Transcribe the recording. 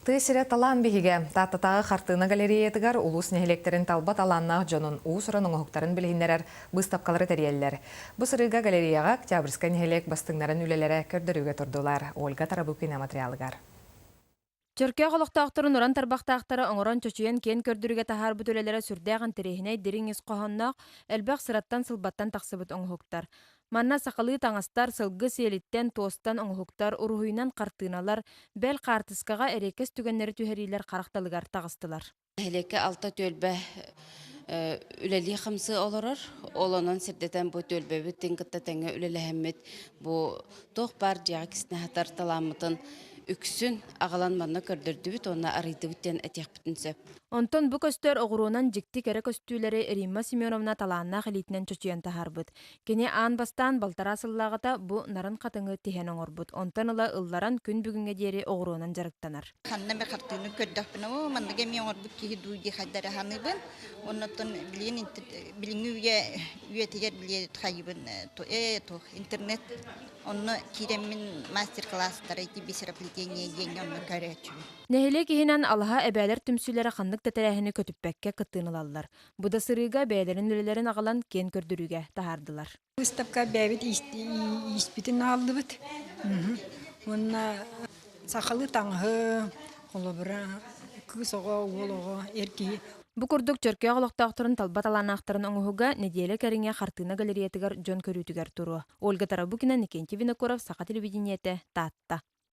Тыа сирэ талаан биһигэ. Тааттатааҕы хартыына галереятыгар улуус нэһилиэктэрин талба талааннаах дьонун уус-уран оҥоһуктарын билиһиннэрэр быыстапкалары тэрийэллэр. Бу сырыыга галереяҕа Октябрьскай нэһилиэк бастыҥнарын үлэлэрэ көрдөрүүгэ турдулар. Ольга Тарабукина материалыгар. Чөркөөх олохтоохторун уран тарбахтаахтара оҥорон чочуйан киэн көрдөрүүгэ таһаарбыт үлэлэрэ сүрдээх интэриэһинэй дириҥ ис хоһоонноох, элбэх сыраттан-сылбаттан тахсыбыт оҥоһуктар. Манна сахалыы таҥастар, сылгы сиэлиттэн, туостан оҥоһуктар, уруһуйунан хартыыналар, бэл хаартыскаҕа эриэккэс түгэннэри түһэриилэр харах далыгар таҕыстылар. Нэһилиэккэ алта түөлбэ үлэлии-хамсыы олорор. Ол онон сирдэтэн бу түөлбэбит тин кытта тэҥҥэ үлэлэһэммит бу туох баар дьиэҕэ киснэ хатар талааммытын үксүн аҕалан манна көрдөрдүбүт уонна арыйдыбыт диэн этиэхпитин сөп. Онтон бу көстөр оҕуруонан дьикти кэрэ көстүүлэри Римма Семеновна талааннаах илиитинэн чочуйан таһаарбыт. Кини аан бастаан балтараа сыллааҕыта бу нарын хатыҥы тиһэн оҥорбут. Онтон ыла ылларан күн бүгүҥҥэ диэри оҕуруонан дьарыктанар. Ханна эмэ хартыына көрдөхпүнэ, оо, маннык эмиэ оҥорбут киһи дуу дии хайда эрэ саныыбын. Оннуттан билигин билиҥҥи үйэ үйэтигэр билиэ хайыбын э туох интернет онно киирэммин мастер-класстары ити бисероплетение диэҥҥэ онно көрөөччүбүн. Нэһилиэк иһинэн алаһа эбээлэр түмсүүлэрэ ханнык да тэрээһини көтүппэккэ кыттыыны ылаллар. Бу да сырыыга бэйэлэрин үлэлэрин аҕалан киэн көрдөрүүгэ таһаардылар. Выставка бэйэбит ииспитин ааллыбыт. Уонна сахалыы таҥаһы, холобура, кыыс оҕо, уол оҕо, эр киһи. Бу курдук Чөркөөх олохтоохторун талба талааннаахтарын оҥоһуга нэдиэлэ кэриҥэ хартыына галереятыгар дьон көрүүтүгэр туруо. Ольга Тарабукина, Никентий Винокуров, Саха телевидениетэ, Таатта.